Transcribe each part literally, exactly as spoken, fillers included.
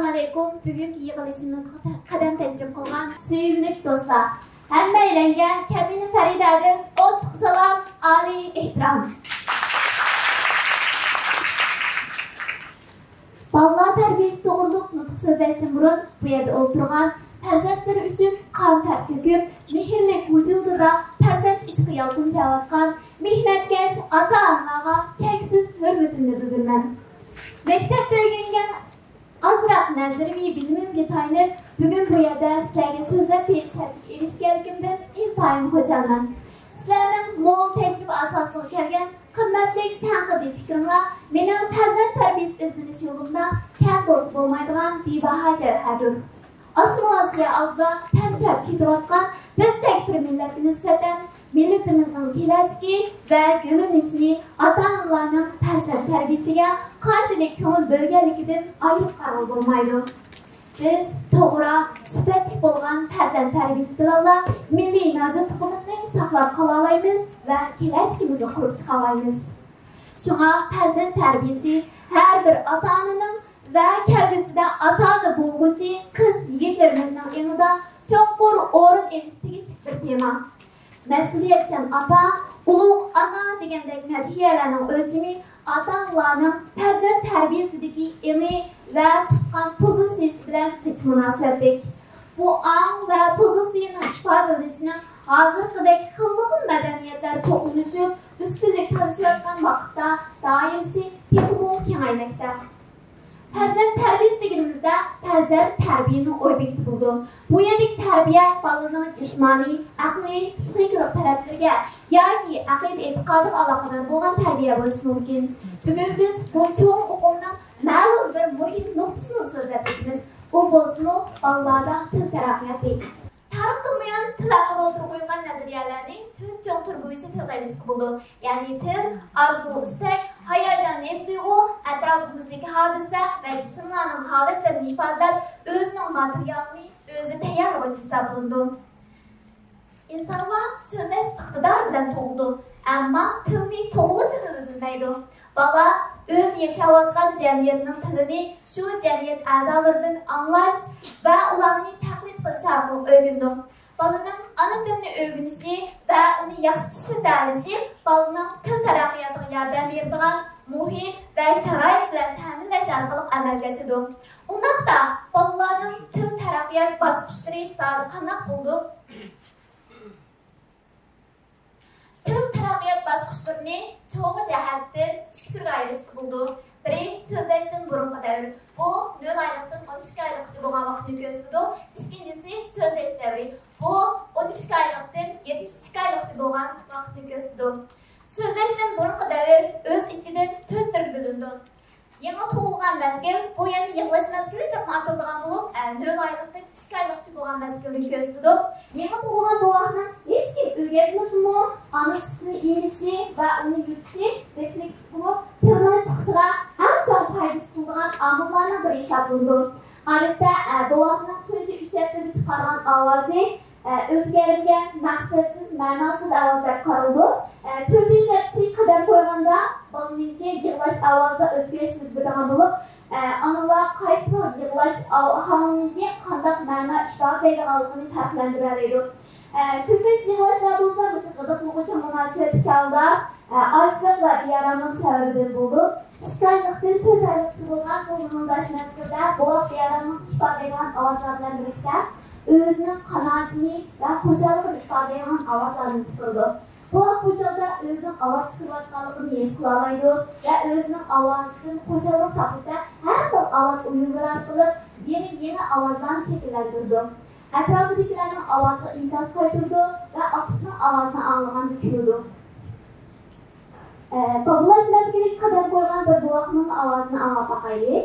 ئەسسالامۇئەلەيكۇم. بۈگۈنكى يىغىلىشىمىزغا قەدەم تەشرىپ قىلغان سۆيۈملۈك دوستلار، ھەممەيلەنگە كەبىنە فەرىدەدىن ئوتلۇق سالام، ئالىي ئېھتىرام. بالىلار تەربىيەسى توغرۇلۇق نۇتۇق سۆزلەشتىن بۇرۇن، بۇ يەردە ئولتۇرغان پەرزەنتلىرى ئۈچۈن قان تەر تۆكۈپ، مېھىرلىك ۋۇجۇدىدا پەرزەنت ئىشقى يالقۇن چاۋاتقان مېھنەتكەش ئاتا-ئانىلارغا چەكسىز ھۆرمىتىمنى بىلدۈرىمەن. مەكتەپتە ئۆگەنگەن ئازراق نەزەرىيە بىلىمىمگە تايىنىپ، بۈگۈن بۇ يەردە سىلەرگە سۆزلەپ بېرىش شەرىپىگە ئېرىشكەنلىكىمدىن ئىنتايىن خۇشالمەن. سىلەرنىڭ مول تەجرىبە ئاساسىغا كەلگەن قىممەتلىك تەنقىدىي پىكرىڭلار مېنىڭ پەرزەنت تەربىيەسى ئىزدىنىش يولۇمدا كەم بولسا بولمايدىغان بىباھا جەۋھەردۇر. ئاسسىمىلياتسىيە ئالدىدا تەمتىرەپ كېتىۋاتقان بىز تەك بىر مىللەتكە نىسبەتەن مىللىتىمىزنىڭ كېلەچىكى ۋە گۈللىنىشىنى ئاتا-ئانىلارنىڭ پەرزەنت تەربىيەسىگە قانچىلىك كۆڭۈل بۆلگەنلىكىدىن ئايرىپ قارىغىلى بولمايدۇ. بىز توغرا، سۈپەتلىك بولغان پەرزەنت تەربىيەسى بىلەنلا مىللىي مەۋجۇتلۇقىمىزنى ساقلاپ قالالايمىز ۋە كېلەچىكىمىزنى قۇرۇپ چىقالايمىز. شۇڭا پەرزەنت تەربىيەسى ھەر بىر ئاتا-ئانىنىڭ ۋە كەلگۈسىدە ئاتا-ئانا بولغۇچى قىز-يىگىتلىرىمىزنىڭ ئېڭىدا چوڭقۇر ئورۇن ئېلىشى تېگىشلىك بىر تېما. مەسئۇلىيەتچان ئاتا، ئۇلۇغ ئانا دېگەندەك مەدھىيەلەرنىڭ ئۆلچىمى ئاتا-ئانىلارنىڭ پەرزەنت تەربىيەسىدىكى ئېڭى ۋە تۇتقان پوزىتسىيىسى بىلەن زىچ مۇناسىۋەتلىك. بۇ ئاڭ ۋە پوزىتسىيەنىڭ ئىپادىلىنىشىنىڭ ھازىرقىدەك خىلمۇخىل مەدەنىيەتلەر توقۇنۇشۇپ، ئۈستۈنلۈك تالىشىۋاتقان ۋاقىتتا دائىرىسى تېخىمۇ كېڭەيمەكتە. پەرزەنت تەربىيەسى دېگىنىمىزدە پەرزەنت تەربىيەنىڭ ئوبيېكتى بولىدۇ. بۇ يەردىكى تەربىيە بالىنىڭ جىسمانىي، ئەقلىي، پسىخىكىلىق تەرەپلىرىگە ياكى ئەقىدە-ئېتىقادىغا ئالاقىدار بولغان تەربىيە بولۇشى مۇمكىن. بۈگۈن بىز بۇ چوڭ ئۇقۇمنىڭ مەلۇم بىر مۇھىم نۇقتىسىنى سۆزلەپ ئۆتىمىز. ئۇ بولسىمۇ بالىلاردا تىل تەرەققىياتى. تارىختىن بۇيان تىل ھەققىدە ئوتتۇرىغا قويۇلغان نەزەرىيەلەرنى تۆت چوڭ تۈر بويىچە تىلغا ئېلىشقا بولىدۇ. يەنى تىل، ئارزۇ-ئىستەك، ھاياجان-ھېس-تۇيغۇ، ئەتراپىمىزدىكى ھادىسە ۋە جىسىملارنىڭ ھالەتلىرىنى ئىپادىلەپ، ئۆزىنىڭ ماتېرىيالىنى ئۆزى تەييارلىغۇچى ھېسابلىنىدۇ. ئىنسانلار سۆزلەش ئىقتىدارى بىلەن تۇغۇلىدۇ، ئەمما تىلنى تۇغۇلۇشىدىلا بىلمەيدۇ. بالا ئۆزى ياشاۋاتقان جەمئىيەتنىڭ تىلىنى شۇ جەمئىيەت ئەزالىرىدىن ئاڭلاش ۋە ئۇلارنى تەقلىد قىلىش ئارقىلىق ئۆگىنىدۇ. بالىنىڭ ئانا تىلىنى ئۆگىنىشى ۋە ئۇنى ياخشى ئىشلىتەلىشى بالىنىڭ تىل تەرەققىياتىغا ياردەم بېرىدىغان مۇھىت ۋە شارائىت بىلەن تەمىنلەش ئارقىلىق ئەمەلگە ئاشىدۇ. ئۇنداقتا، بالىلارنىڭ تىل تەرەققىيات باسقۇچلىرى زادى قانداق بولىدۇ؟ تىل تەرەققىيات باسقۇچلىرىنى چوڭ جەھەتتىن ئىككى تۈرگە ئايرىشقا بولىدۇ. بىرى، سۆزلەشتىن بۇرۇنقى دەۋر. بۇ نۆل ئايلىقتىن ئون ئىككى ئايلىققىچە بولغان ۋاقىتنى كۆرسىتىدۇ. ئىككىنچىسى، سۆزلەش دەۋرى. بۇ ئون ئىككى ئايلىقتىن يەتمىش ئىككى ئايلىققىچە بولغان ۋاقىتنى كۆرسىتىدۇ. سۆزلەشتىن بۇرۇنقى دەۋر ئۆز ئىچىدىن تۆت تۈرگە بۆلۈنىدۇ. يېڭى تۇغۇلغان مەزگىل، بۇ يەنە يىغلاش مەزگىلى دەپمۇ ئاتىلىدىغان بولۇپ، ئە، نۆل ئايلىقتىن ئىككى ئايلىققىچە بولغان مەزگىلنى كۆرسىتىدۇ. يېڭى تۇغۇلغان بوۋاقنىڭ ھېچكىم ئۆگەتمىسىمۇ، ئانا سۈتىنى ئېمىشى ۋە ئۇنى يۇتۇشى رېفلېكس بولۇپ، تىلنىڭ چىقىشىغا ئەڭ چوڭ پايدىسى بولىدىغان ئامىللارنىڭ بىرى ھېسابلىنىدۇ. ئادەتتە، ئە، بوۋاقنىڭ تۇنجى ئۈچ ھەپتىدە چىقارغان ئاۋازى ئە، ئۆزگەرمىگەن، مەقسەتسىز، مەناسىز ئاۋاز دەپ قارىلىدۇ. ئە، تۆتىنچى ھەپتىسى قەدەم قويغاندا، بالىنىڭكى يىغلاش ئاۋازىدا ئۆزگىرىش يۈز بېرىدىغان بولۇپ، ئە، ئانىلار قايسى خىل يىغلاش ئاۋ-، ئاھاڭىنىڭكى قانداق مەنا ئىپادىلەيدىغانلىقىنى پەرقلەندۈرەلەيدۇ. ئە، كۆپىنچە يىغلاشلار بولسا مۇشۇ غىدىقلىغۇچە مۇناسىۋەتلىك ھالدا، ئە، ئاچلىق ۋە بىئاراملىق سەۋەبىدىن بولىدۇ. ئىككى ئايلىقتىن تۆت ئايلىققىچە بولغان بۇ مىڭىلداش مەزگىلدە بوۋاق بىئاراملىقنى ئىپادىلەيدىغان ئاۋازلار بىلەن بىرلىكتە ئۆزىنىڭ قانائىتىنى ۋە خۇشاللىقىنى ئىپادىلەيدىغان ئاۋازلارنى چىقىرىدۇ. بوۋاق بۇ چاغدا ئۆزىنىڭ ئاۋاز چىقىرىۋاتقانلىقىنى ھېس قىلالايدۇ ۋە ئۆزىنىڭ ئاۋازىدىن خۇشاللىق تاپىدۇ. ھەر خىل ئاۋاز ئويۇنلىرى ئارقىلىق يېڭى، يېڭى ئاۋازلارنى شەكىللەندۈرىدۇ. ئەتراپىدىكىلەرنىڭ ئاۋازىغا ئىنكاس قايتۇرىدۇ ۋە ئاپىسىنىڭ ئاۋازىنى ئاڭلىغاندا كۈلىدۇ. ئە، توۋلاش مەزگىلىگە قەدەم قويغان بىر بوۋاقنىڭ ئاۋازىنى ئاڭلاپ باقايلى.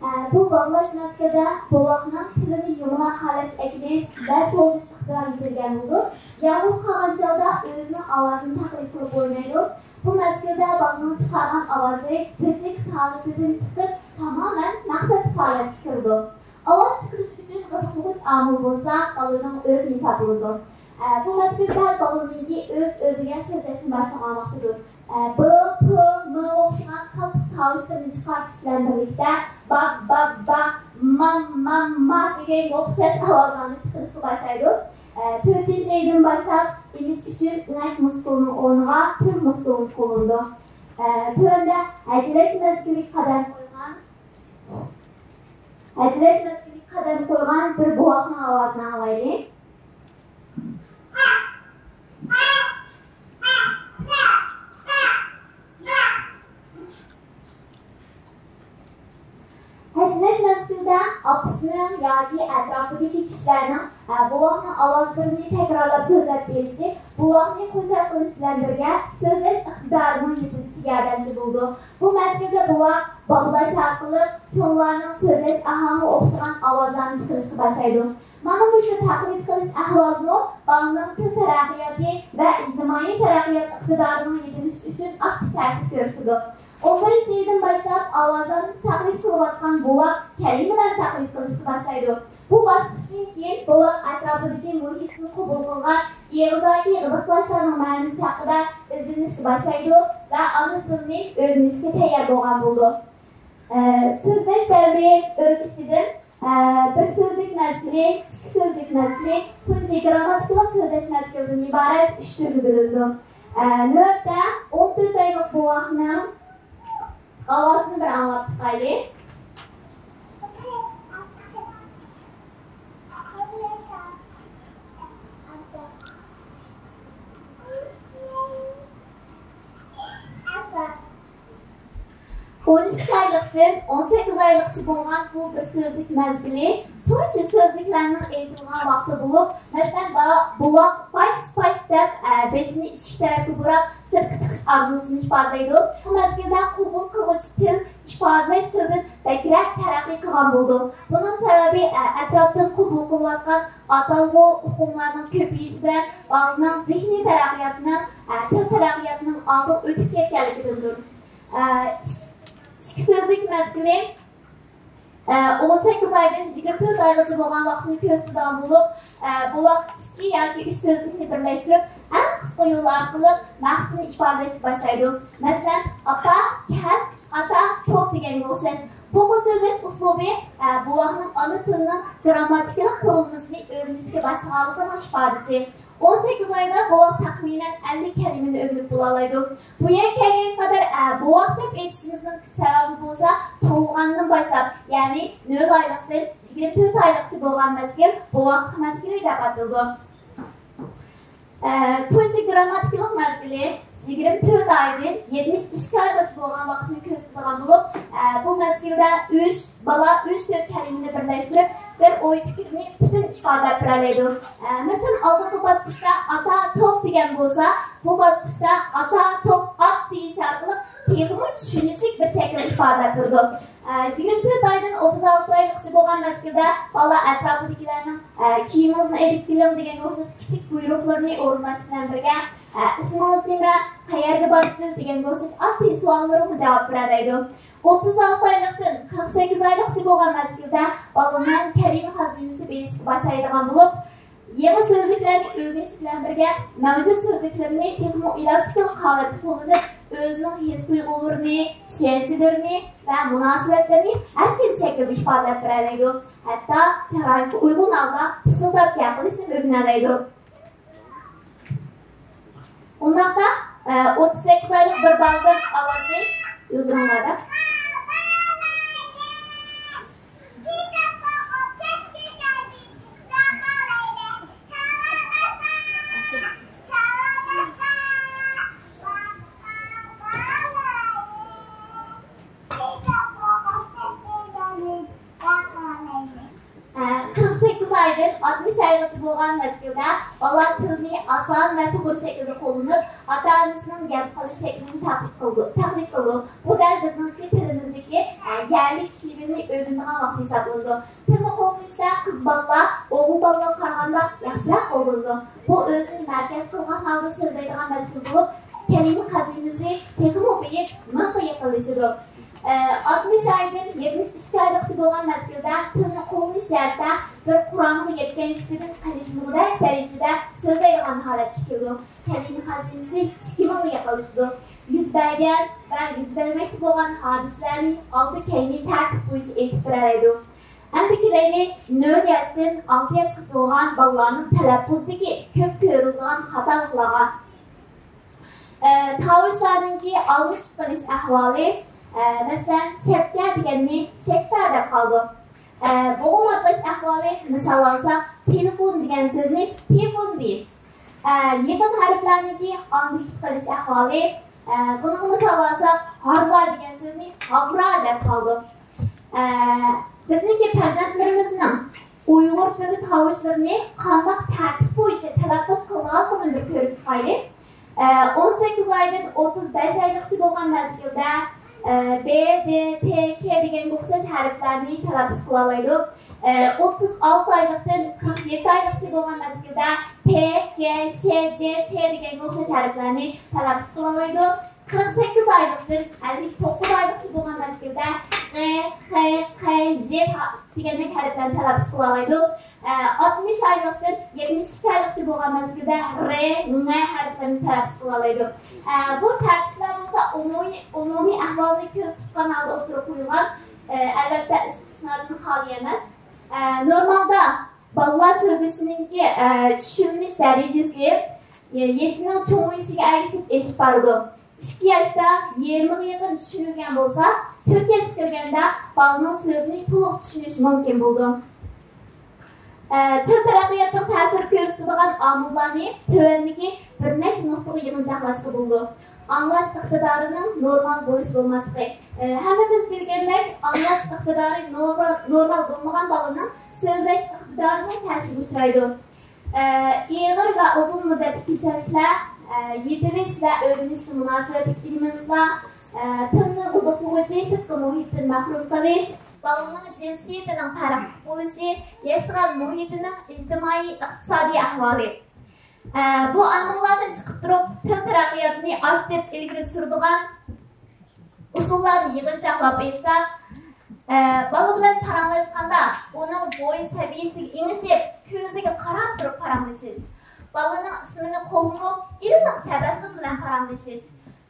ئە، بۇ باغلاش مەزگىلىدە بوۋاقنىڭ تىلىنى يۇمىلاق ھالەتكە ئەكېلىش ۋە سوزۇش ئىقتىدارى يېتىلگەن بولىدۇ. يالغۇز قالغان چاغدا ئۆزىنىڭ ئاۋازىنى تەقلىد قىلىپ ئوينايدۇ. بۇ مەزگىلدە بالىنىڭ چىقارغان ئاۋازى رېفلېكس ھالىتىدىن چىقىپ، تامامەن مەقسەتلىك ھالەتكە كىرىدۇ. ئاۋاز چىقىرىش ئۈچۈن غىدىقلىغۇچ ئامىل بولسا بالىنىڭ ئۆزى ھېسابلىنىدۇ. ئە، بۇ مەزگىلدە بالىنىڭكى ئۆز-ئۆزىگە سۆزلەشنى باشلىغان ۋاقتىدۇر. ئە، ب، پ، م ئوخشىغان قاتتىق تاۋۇشلىرىنى چىقارتىش بىلەن بىرلىكتە، با، با، با، ما، ما، ما دېگەنگە ئوخشاش ئاۋازلارنى چىقىرىشقا باشلايدۇ. ئە، تۆتىنچى ئايدىن باشلاپ ئېمىش ئۈچۈن ئەينەك مۇسكۇلىنىڭ ئورنىغا تىل مۇسكۇلىنى قوللىنىدۇ. ئە، تۆۋەندە ھەجىرلەش مەزگىلىگە قەدەم قويغان، ھەجىرلەش مەزگىلىگە قەدەم قويغان بىر بوۋاقنىڭ ئاۋازىنى ئاڭلايلى. ھەجىرلەش مەزگىلىدە ئاپىسىنىڭ ياكى ئەتراپىدىكى كىشىلەرنىڭ، ئە، بوۋاقنىڭ ئاۋازلىرىنى تەكرارلاپ سۆزلەپ بېرىشى بوۋاقنى خۇشال قىلىش بىلەن بىرگە سۆزلەش ئىقتىدارىنىڭ يېتىلىشىگە ياردەمچى بولىدۇ. بۇ مەزگىلدە بوۋاق باغلاش ئارقىلىق چوڭلارنىڭ سۆزلەش ئاھاڭىغا ئوخشىغان ئاۋازلارنى چىقىرىشقا باشلايدۇ. مانا مۇشۇ تەقلىد قىلىش ئەھۋالىمۇ بالىنىڭ تىل تەرەققىياتى ۋە ئىجتىمائىي تەرەققىيات ئىقتىدارىنىڭ يېتىلىشى ئۈچۈن ئاكتىپ تەسىر كۆرسىتىدۇ. ئون بىرىنچى يىلدىن باشلاپ ئاۋازلارنى تەقلىد قىلىۋاتقان بوۋاق كەلىمىلەرنى تەقلىد قىلىشقا باشلايدۇ. بۇ باسقۇچتىن كېيىن بوۋاق ئەتراپىدىكى مۇھىتتىن قوبۇل قىلغان ئېغىزدىكى غىدىقلاشلارنىڭ مەنىسى ھەققىدە ئىزدىنىشكە باشلايدۇ ۋە ئانا تىلىنى ئۆگىنىشكە تەييار بولغان بولىدۇ. ئە، سۆزلەش دەۋرى ئۆز ئىچىدىن، ئە، بىر سۆزلۈك مەزگىلى، ئىككى سۆزلۈك مەزگىلى، تۇنجى گىرامماتىكىلىق سۆزلەش مەزگىلىدىن ئىبارەت ئۈچ تۈرگە بۆلۈنىدۇ. ئە، نۆۋەتتە ئون تۆت ئايلىق بوۋاقنىڭ ئاۋازىنى بىر ئاڭلاپ چىقايلى. ئون ئىككى ئايلىقتىن ئون سەككىز ئايلىققىچە بولغان بۇ بىر سۆزلۈك مەزگىلى تۇنجى سۆزلۈكلەرنىڭ ئېيتىلغان ۋاقتى بولۇپ، مەسىلەن، با-، بوۋاق پاش، پاش دەپ، ئە، بېشىنى ئىشىك تەرەپكە بۇراپ، سىرتقا چىقىش ئارزۇسىنى ئىپادىلەيدۇ. بۇ مەزگىلدە قوبۇل قىلغۇچى تىل ئىپادىلەش تىلىدىن بەكرەك تەرەققىي قىلغان بولىدۇ. بۇنىڭ سەۋەبى، ئە، ئەتراپتىن قوبۇل قىلىۋاتقان ئاتالغۇ ئۇقۇملارنىڭ كۆپىيىشى بىلەن بالىنىڭ زېھنىي تەرەققىياتىنىڭ، ئە، تىل تەرەققىياتىنىڭ ئالدىغا ئۆتۈپ كەتكەنلىكىدىندۇر. ئىككى سۆزلۈك مەزگىلى، ئون سەككىز ئايدىن يىگىرمە تۆت ئايغىچە بولغان ۋاقىتنى كۆرسىتىدىغان بولۇپ، بۇ ۋاقىت ئىككى ياكى ئۈچ سۆزلۈكنى بىرلەشتۈرۈپ، ئەڭ قىسقا يول ئارقىلىق مەقسىتىنى ئىپادىلەشكە باشلايدۇ. مەسىلەن، ئاپا، كەل، ئاتا، توپ دېگەنگە ئوخشاش. بۇ خىل سۆزلەش ئۇسلۇبى، بوۋاقنىڭ ئانا تىلىنىڭ گىرامماتىكىلىق قۇرۇلمىسىنى ئۆگىنىشكە باشلىغانلىقىنىڭ ئىپادىسى. ئون سەككىز ئايدا بوۋاق تەخمىنەن ئەللىك كەلىمىنى ئۆگىنىپ بولالايدۇ. بۇ يەرگە كەلگەنگە قەدەر، ئە، بوۋاق دەپ ئېيتىشىمىزنىڭ سەۋەبى بولسا، تۇغۇلغاندىن باشلاپ، يەنى نۆل ئايلىقتىن يىگىرمە تۆت ئايلىققىچە بولغان مەزگىل بوۋاقلىق مەزگىلى دەپ ئاتىلىدۇ. ئە، تۇنجى گىرامماتىكىلىق مەزگىلى يىگىرمە تۆت ئايدىن يەتمىش ئىككى ئايغىچە بولغان ۋاقىتنى كۆرسىتىدىغان بولۇپ، ئە، بۇ مەزگىلدە ئۈچ، بالا ئۈچ تۆت كەلىمىنى بىرلەشتۈرۈپ، بىر ئوي پىكىرنى پۈتۈن ئىپادىلەپ بېرەلەيدۇ. ئە، مەسىلەن، ئالدىنقى باسقۇچتا ئاتا توپ دېگەن بولسا، بۇ باسقۇچتا ئاتا توپ ئات دېيىش ئارقىلىق تېخىمۇ چۈشىنىشلىك بىر شەكىلدە ئىپادىلەپ بېرىدۇ. ئە، يىگىرمە تۆت ئايدىن ئوتتۇز ئالتە ئايلىققىچە بولغان مەزگىلدە بالا ئەتراپىدىكىلەرنىڭ، ئە، كىيىمىڭىزنى ئېلىپ كېلىڭ دېگەنگە ئوخشاش كىچىك بۇيرۇقلىرىنى ئورۇنلاش بىلەن بىرگە، ئە، ئىسمىڭىز نېمە؟ قەيەرگە بارىسىز؟ دېگەنگە ئوخشاش ئاددىي سوئاللىرىغىمۇ جاۋاب بېرەلەيدۇ. ئوتتۇز ئالتە ئايلىقتىن قىرىق سەككىز ئايلىققىچە بولغان مەزگىلدە بالىنىڭ كەلىمە خەزىنىسى بېيىشقا باشلايدىغان بولۇپ، يېڭى سۆزلۈكلەرنى ئۆگىنىش بىلەن بىرگە، مەۋجۇت سۆزلۈكلىرىنى تېخىمۇ ئېلاستىكىلىق ھالەتتە قوللىنىپ، ئۆزىنىڭ ھېس-تۇيغۇلىرىنى، چۈشەنچىلىرىنى ۋە مۇناسىۋەتلىرىنى ئەركىن شەكىلدە ئىپادىلەپ بېرەلەيدۇ. ھەتتا شارائىتقا ئۇيغۇن ھالدا پىسىلداپ گەپ قىلىشنىمۇ ئۆگىنەلەيدۇ. ئۇنداقتا، ئە، ئوتتۇز سەككىز ئايلىق بىر بالىنىڭ ئاۋازى ھۇزۇرۇڭلاردا. ئە، قىرىق سەككىز ئايدىن ئاتمىش ئايغىچە بولغان مەزگىلدە بالا تىلنى ئاسان ۋە توغرا شەكىلدە قوللىنىپ، ئاتا-ئانىسىنىڭ گەپ قىلىش شەكلىنى تەقلىد قىلىدۇ، تەقلىد قىلىدۇ. بۇ دەل بىزنىڭكى تىلىمىزدىكى، ئە، يەرلىك شېۋىننى ئۆگىنىدىغان ۋاقتى ھېسابلىنىدۇ. تىلنى قوللىنىشتا قىز بالىلار ئوغۇل بالىلارغا قارىغاندا ياخشىراق قوللىنىدۇ. بۇ ئۆزىنى مەركەز قىلغان ھالدا سۆزلەيدىغان مەزگىل بولۇپ، كەلىمە خەزىنىسى تېخىمۇ بېيىپ، مىڭغا يېقىنلىشىدۇ. ئاتمىش ئايدىن يەتمىش ئىككى ئايلىققىچە بولغان مەزگىلدە تىلنى قوللىنىش جەھەتتە بىر قۇرامىغا يەتكەن كىشىدىن قېلىشمىغۇدەك دەرىجىدە سۆزلەيدىغان ھالەتكە كېلىدۇ. كەلىمە خەزىنىسى ئىككى مىڭغا يېقىنلىشىدۇ. يۈز بەرگەن ۋە يۈز بەرمەكچى بولغان ھادىسىلەرنى ئالدى كەينى تەرتىپ بويىچە ئېيتىپ بېرەلەيدۇ. ئەمدى كېلەيلى نۆل ياشتىن ئالتە ياشقا تولغان بالىلارنىڭ تەلەپپۇزىدىكى كۆپ كۆرۈلىدىغان خاتالىقلارغا. ئە، تاۋۇشلارنىڭكى ئالمىشىپ قېلىش ئەھۋالى، ئە، مەسىلەن، شەپكە دېگەننى شەكپە دەپ قالىدۇ. ئە، بوغۇم ئاتلاش ئەھۋالى، مىسال ئالساق، تېلېفون دېگەن سۆزنى تېفۇن دېيىش. ئە، يېقىن ھەرپلەرنىڭكى ئالمىشىپ قېلىش ئەھۋالى، ئە، بۇنىڭغا مىسال ئالساق، ھارۋا دېگەن سۆزنى ھاۋرا دەپ قالىدۇ. ئە، بىزنىڭكى پەرزەنتلىرىمىزنىڭ ئۇيغۇر تىلى تاۋۇشلىرىنى قانداق تەرتىپ بويىچە تەلەپپۇز قىلىدىغانلىقىنى بىر كۆرۈپ چىقايلى. ئە، ئون سەككىز ئايدىن ئوتتۇز بەش ئايلىققىچە بولغان مەزگىلدە، ئە، ب، د، ت، ك دېگەنگە ئوخشاش ھەرپلەرنى تەلەپپۇز قىلالايدۇ. ئە، ئوتتۇز ئالتە ئايلىقتىن قىرىق يەتتە ئايلىققىچە بولغان مەزگىلدە پ، ك، ش، ج، چ دېگەنگە ئوخشاش ھەرپلەرنى تەلەپپۇز قىلالايدۇ. قىرىق سەككىز ئايلىقتىن ئەللىك توققۇز ئايلىققىچە بولغان مەزگىلدە غ، خ، ق، ژ دېگەندەك ھەرپلەرنى تەلەپپۇز قىلالايدۇ. ئە، ئاتمىش ئايلىقتىن يەتمىش ئىككى ئايلىققىچە بولغان مەزگىلدە ر، ڭ ھەرپلىرىنى تەلەپپۇز قىلالايدۇ. ئە، بۇ تەرتىپلەر بولسا ئومۇمىي، ئومۇمىي ئەھۋالنى كۆزدە تۇتقان ھالدا ئوتتۇرىغا قويۇلغان، ئە، ئەلۋەتتە ئىستىسنادىن خالىي ئەمەس. ئە، نورمالدا بالىلار سۆزلىشىنىڭكى، ئە، چۈشىنىش دەرىجىسى، ئە، يېشىنىڭ چوڭىيىشىگە ئەگىشىپ ئېشىپ بارىدۇ. ئىككى ياشتا يېرىمىغا يېقىن چۈشىنىلگەن بولسا، تۆت ياشقا كىرگەندە بالىنىڭ سۆزىنى تولۇق چۈشىنىشى مۇمكىن بولىدۇ. ئە، تىل تەرەققىياتىنىڭ تەسىر كۆرسىتىدىغان ئامىللارنى تۆۋەندىكى بىر نەچچە نۇقتىغا يىغىنچاقلاشقا بولىدۇ. ئاڭلاش ئىقتىدارىنىڭ نورمال بولۇش بولماسلىقى. ئە، ھەممىمىز بىلگەندەك، ئاڭلاش ئىقتىدارى نورمال، نورمال بولمىغان بالىنىڭ سۆزلەش ئىقتىدارىمۇ تەسىرگە ئۇچرايدۇ. ئېغىر ۋە ئۇزۇن مۇددەتلىك كېسەللىكلەر، يېتىلىش ۋە ئۆگىنىشكە مۇناسىۋەتلىك ئېلېمېنتلار، تىلنى غىدىقلىغۇچى سىرتقى مۇھىتتىن مەھرۇم قىلىش، بالىنىڭ جىنسىيىتىنىڭ پەرقلىق بولۇشى، ياشىغان مۇھىتىنىڭ ئىجتىمائىي، ئىقتىسادىي ئەھۋالى. بۇ ئامىللاردىن چىقىپ تۇرۇپ، تىل تەرەققىياتىنى ئاكتىپ ئىلگىرى سۈرىدىغان ئۇسۇللارنى يىغىنچاقلاپ ئېيتساق، ئە، بالا بىلەن پاراڭلاشقاندا ئۇنىڭ بوي سەۋىيەسىگە ئېڭىشىپ، كۆزىگە قاراپ تۇرۇپ پاراڭلىشىش. بالىنىڭ ئىسمىنى قوللىنىپ، ئىللىق تەبەسسۇم بىلەن پاراڭلىشىش.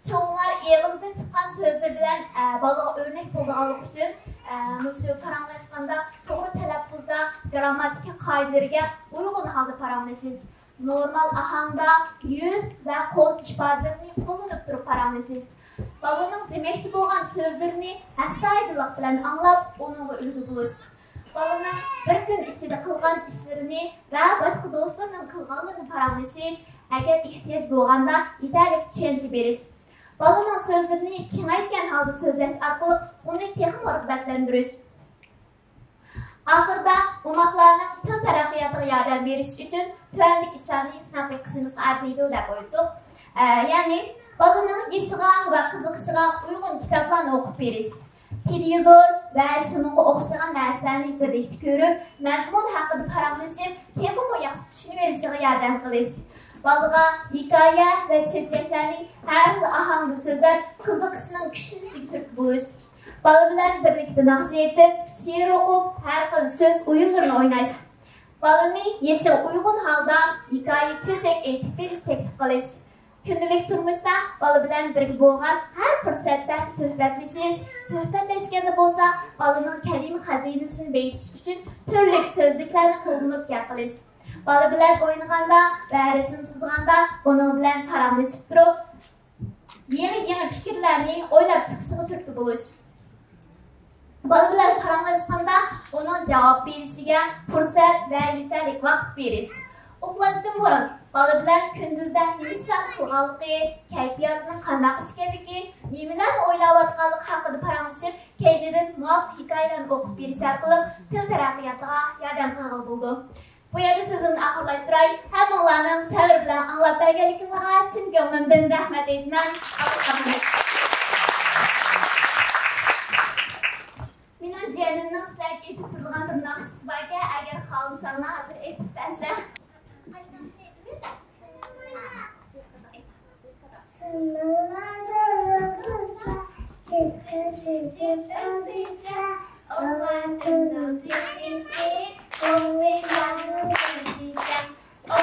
چوڭلار ئېغىزدىن چىققان سۆزلىرى بىلەن، ئە، بالىغا ئۆرنەك بولىدىغانلىقى ئۈچۈن، ئە، مۇشۇ پاراڭلاشقاندا توغرا تەلەپپۇزدا، گىرامماتىكا قائىدىلىرىگە ئۇيغۇن ھالدا پاراڭلىشىش. نورمال ئاھاڭدا يۈز ۋە قول ئىپادىلىرىنى قوللىنىپ تۇرۇپ پاراڭلىشىش. بالىنىڭ دېمەكچى بولغان سۆزلىرىنى ئەستايىدىللىق بىلەن ئاڭلاپ، ئۇنىڭغا ئۈلگە بولۇش. بالىنىڭ بىر كۈن ئىچىدە قىلغان ئىشلىرىنى ۋە باشقا دوستلىرىنىڭ قىلغانلىرىنى پاراڭلىشىش، ئەگەر ئېھتىياج بولغاندا يېتەرلىك چۈشەنچە بېرىش. بالىنىڭ سۆزلىرىنى كېڭەيتكەن ھالدا سۆزلەش ئارقىلىق ئۇنى تېخىمۇ رىغبەتلەندۈرۈش. ئاخىرىدا ئوماقلارنىڭ تىل تەرەققىياتىغا ياردەم بېرىش ئۈچۈن تۆۋەندىكى ئىشلارنى سىناپ بېقىشىمىزغا ئەرزىيدۇ دەپ ئويلىدۇق. ئە، يەنى بالىنىڭ يېشىغا ۋە قىزىقىشىغا ئۇيغۇن كىتابلارنى ئوقۇپ بېرىش. تېلېۋىزور ۋە شۇنىڭغا ئوخشىغان نەرسىلەرنى بىرلىكتە كۆرۈپ، مەزمۇن ھەققىدە پاراڭلىشىپ، تېخىمۇ ياخشى چۈشىنىۋېلىشىغا ياردەم قىلىش. بالىغا ھېكايە ۋە چۆچەكلەرنى ھەر خىل ئاھاڭدا سۆزلەپ، قىزىقىشنىڭ كۈچىيىشىگە تۈرتكە بولۇش. بالا بىلەن بىرلىكتە ناخشا ئېيتىپ، شېئىر ئوقۇپ، ھەر خىل سۆز ئويۇنلىرىنى ئويناش. بالىنى يېشىغا ئۇيغۇن ھالدا ھېكايە، چۆچەك ئېيتىپ بېرىش تەكلىپ قىلىش. كۈندىلىك تۇرمۇشتا بالا بىلەن بىرگە بولغان ھەر پۇرسەتتە سۆھبەتلىشىش، سۆھبەتلەشكەندە بولسا بالىنىڭ كەلىمە خەزىنىسىنى بېيىتىش ئۈچۈن تۈرلۈك سۆزلۈكلەرنى قوللىنىپ گەپ قىلىش. بالا بىلەن ئوينىغاندا ۋە رەسىم سىزغاندا ئۇنىڭ بىلەن پاراڭلىشىپ تۇرۇپ، يېڭى-يېڭى پىكىرلەرنى ئويلاپ چىقىشىغا تۈرتكە بولۇش. بالا بىلەن پاراڭلاشقاندا ئۇنىڭ جاۋاب بېرىشىگە پۇرسەت ۋە يېتەرلىك ۋاقىت بېرىش. ئۇخلاشتىن بۇرۇن بالا بىلەن كۈندۈزدە نېمە ئىشلارنى قىلغانلىقى، كەيپىياتىنىڭ قانداق ئىكەنلىكى، نېمىلەرنى ئويلاۋاتقانلىقى ھەققىدە پاراڭلىشىپ، كەينىدىن مۇۋاپىق ھېكايىلەرنى ئوقۇپ بېرىش ئارقىلىق تىل تەرەققىياتىغا ياردەم قىلغىلى بولىدۇ. بۇ يەردە سۆزۈمنى ئاخىرلاشتۇراي. ھەممىڭلارنىڭ سەۋر بىلەن ئاڭلاپ بەرگەنلىكىڭلارغا چىن كۆڭلۈمدىن رەھمەت ئېيتىمەن. ئالقىشلار. مېنىڭ جىيەنىمنىڭ سىلەرگە ئېيتىپ تۇرىدىغان بىر ناخشىسى باركەن، ئەگەر خالىساڭلار ھازىر ئېيتىپ بەرسەم. قايسى ناخشىنى ئېيتىمىز؟ سېزىپ ئۆزىچە ئۇ ۋەتەننىڭ سېغىنچى، بۇ مىللەتنىڭ سۆزىچە ئۇ